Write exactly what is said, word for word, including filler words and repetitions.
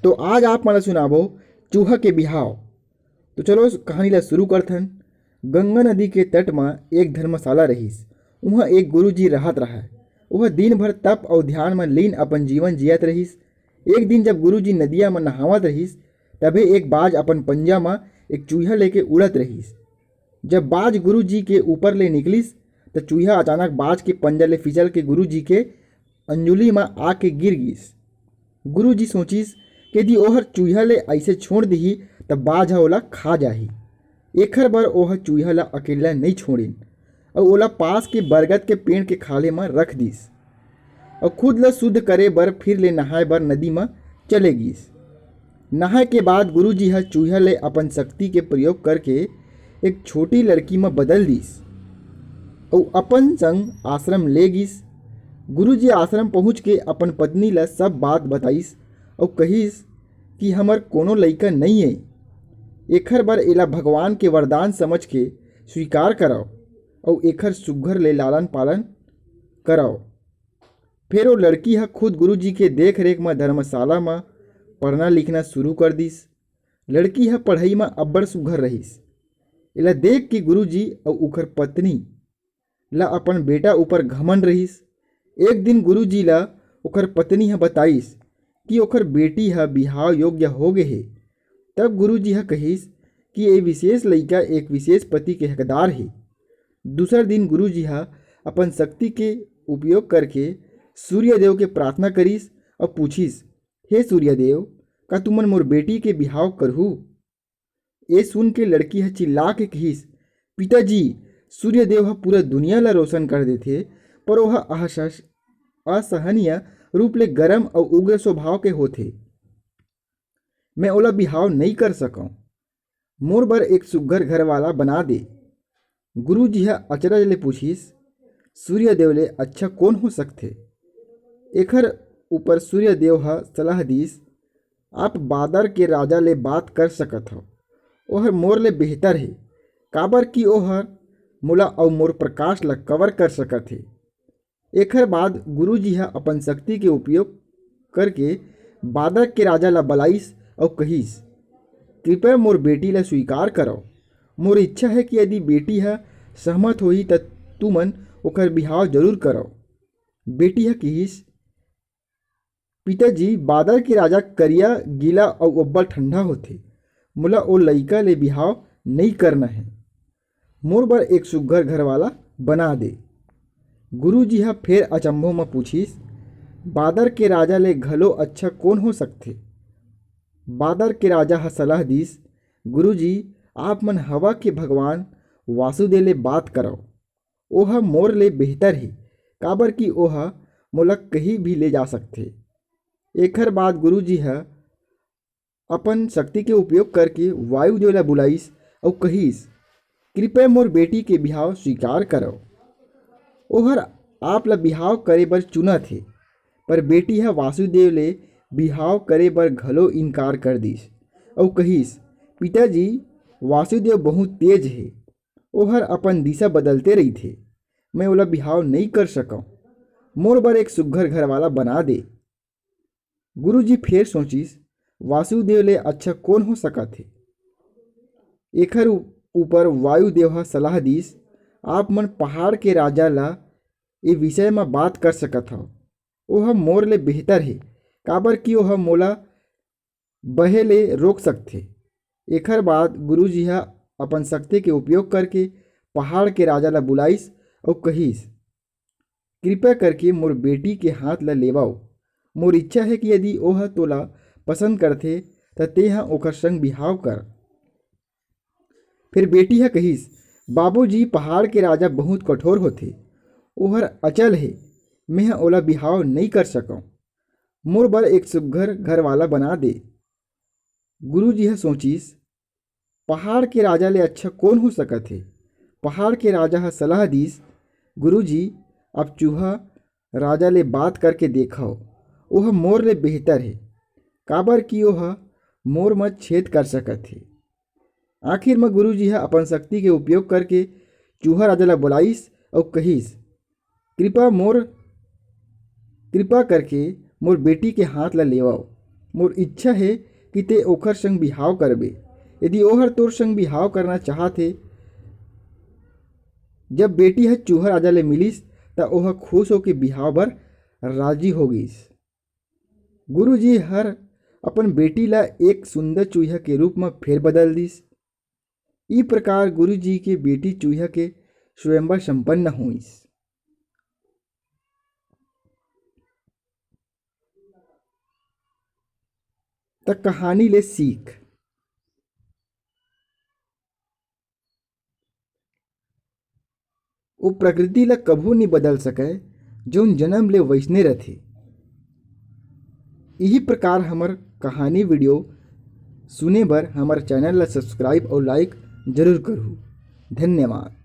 तो आज आप मन ला सुनाबो चूहा के बिहाव। तो चलो कहानी ला शुरू करथन। गंगा नदी के तट म एक धर्मशाला रहिस। उहाँ एक गुरुजी रहत रहय। वह दिन भर तप अउ ध्यान म लीन अपन जीवन जियत रहिस। एक दिन जब गुरुजी नदिया म नहावत रहिस, तभे एक बाज अपन पंजा म एक चूहा लेके उड़त रहिस। जब बाज गुरुजी के ऊपर ले निकलिस, त चूहा अचानक बाज के पंजा ले फिसल के गुरुजी के अंजुली म आके गिर गिस। गुरुजी सोचिस कि यदि ओहर चूहा ले अइसे छोड़ दिही, त बाज ह ओला खा जाही। एखर बर ओह चूहा ला अकेल्ला नइ छोड़िन अउ ओला पास के बरगद के पेड़ के खाल्हे म रख दिस अउ खुद ला शुद्ध करे बर फिर ले नहाए बर नदी म चले गिस। नहाए के बाद गुरुजी ह चूहा ले अपन शक्ति के प्रयोग करके एक छोटी लड़की म बदल दिस अउ अपन संग आश्रम ले गिस। गुरुजी आश्रम पहुँच के अपन पत्नी ला सब बात बताइस अउ कहिस कि हमर कोनो लइका नइ ए, एखर बर एला भगवान के वरदान समझ के स्वीकार करव अउ एखर सुग्घर ले लालन पालन करव। फेर ओ लड़की ह खुद गुरुजी के देख रेख म धर्मशाला म पढ़ना लिखना शुरू कर दिस। लड़की ह पढ़ई म अब्बड़ सुघर रहिस। एला देख के गुरुजी अउ ओखर पत्नी ला अपन बेटा ऊपर घमंड रहिस। एक दिन गुरुजी ला ओखर पत्नी ह बताइस कि ओखर बेटी ह बिहाव योग्य हो गे हे। तब गुरुजी ह कहिस कि ए विशेष लइका एक विशेष पति के हकदार हे। दूसर दिन गुरुजी ह अपन शक्ति के उपयोग करके सूर्यदेव के प्रार्थना करिस अउ पूछिस, "हे सूर्यदेव, का तुमन मोर बेटी के बिहाव करहू?" ए सुन के लड़की ह चिल्ला के कहिस, "पिताजी, सूर्यदेव ह पूरा दुनिया ला रोशन कर देथे, पर ओह अहस-, असहनीय रूप ले गरम अउ उग्र स्वभाव के होथे। मैं ओला बिहाव नइ कर सकंव। मोर बर एक सुघर घर वाला बना दे।" गुरुजी ह अचरज ले पूछिस, "सूर्यदेव ले अच्छा कोन हो सकथे?" एखर ऊपर सूर्यदेव ह सलाह दिस, "आप बादर के राजा ले बात कर सकत हव। ओहर मोर ले बेहतर हे, काबर कि ओहर मोला अउ मोर प्रकाश ला कवर कर सकत हे।" एखर बाद गुरुजी ह अपन शक्ति के उपयोग करके बादर के राजा ला बलाइस अउ कहिस, "कृपया मोर बेटी ला स्वीकार करव। मोर इच्छा हे कि यदि बेटी ह सहमत होही, त तुमन ओकर बिहाव जरूर करव।" बेटी ह किहिस, "पिताजी, बादर के राजा करिया, गीला अउ अब्बड़ ठंडा होथे। मोला ओ लइका ले बिहाव नइ करना हे। मोर बर एक सुघर घर वाला बना दे।" गुरुजी ह फेर अचंभो म पूछिस, "बादर के राजा ले घलो अच्छा कोन हो सकथे?" बादर के राजा ह सलाह दिस, "गुरुजी, आप मन हवा के भगवान वासुदेव ले बात करव। ओह मोर ले बेहतर हे, काबर कि ओह मोला कहीं भी ले जा सकथे।" एखर बाद गुरुजी ह अपन शक्ति के उपयोग करके वायुदेव ला बुलाइस अउ कहिस, "कृपया मोर बेटी के बिहाव स्वीकार करव। ओहर आप ला बिहाव करे बर चुनत हे।" पर बेटी ह वासुदेव ले बिहाव करे बर घलो इनकार कर दिस अउ कहिस, "पिताजी, वासुदेव बहुत तेज हे, ओहर अपन दिशा बदलते रहिथे, मैं ओला बिहाव नइ कर सकंव। मोर बर एक सुघर घर वाला बना दे।" गुरुजी फेर सोचिस, "वासुदेव ले अच्छा कोन हो सकत हे?" एखर उ-, ऊपर वायुदेव ह सलाह दिस, "आप मन पहाड़ के राजा ला ए विषय म बात कर सकत हव। ओह मोर ले बेहतर हे, काबर कि ओह मोला बहे ले रोक सकथे।" एखर बाद गुरुजी ह अपन शक्ति के उपयोग करके पहाड़ के राजा ला बुलाइस अउ कहिस, "कृपया करके मोर बेटी के हाथ ला लेवाव। मोर इच्छा हे कि यदि ओह तोला पसंद करथे, त तेंह ओकर संग बिहाव कर।" फेर बेटी ह कहिस, "बाबूजी, पहाड़ के राजा बहुत कठोर होथे, ओहर अचल हे, मेंह ओला बिहाव नइ कर सकंव। मोर बर एक सुघर घर वाला बना दे।" गुरुजी ह सोचिस, "पहाड़ के राजा ले अच्छा कोन हो सकत हे?" पहाड़ के राजा ह सलाह दिस, "गुरुजी, आप चूहा राजा ले बात करके देखव, ओह मोर ले बेहतर हे, काबर कि ओह मोर म छेद कर सकत हे।" आखिर म गुरुजी ह अपन शक्ति के उपयोग करके चूहा राजा ला बुलाइस अउ कहिस, "कृपा मोर, कृपा करके मोर बेटी के हाथ ला लेवव।" मोर इच्छा हे कि ते ओखर संग बिहाव करबे। यदि ओहर तोर संग बिहाव करना चाहत हे, जब बेटी ह चूहा राजा ले मिलिस, त ओह खुश होके बिहाव बर राजी हो गईस। गुरुजी हर अपन बेटी ला एक सुंदर चूहा के रूप म फेर बदल दिस। ई प्रकार गुरुजी के बेटी चूहा के स्वयंवर संपन्न होइस। त कहानी ले सीख। वो प्रकृति ला कभू नहीं बदल सके, जोन जन्म ले वैसने रथे। यही प्रकार हमर कहानी video सुने बर हमर channel ला subscribe और like जरूर करहू। धन्यवाद।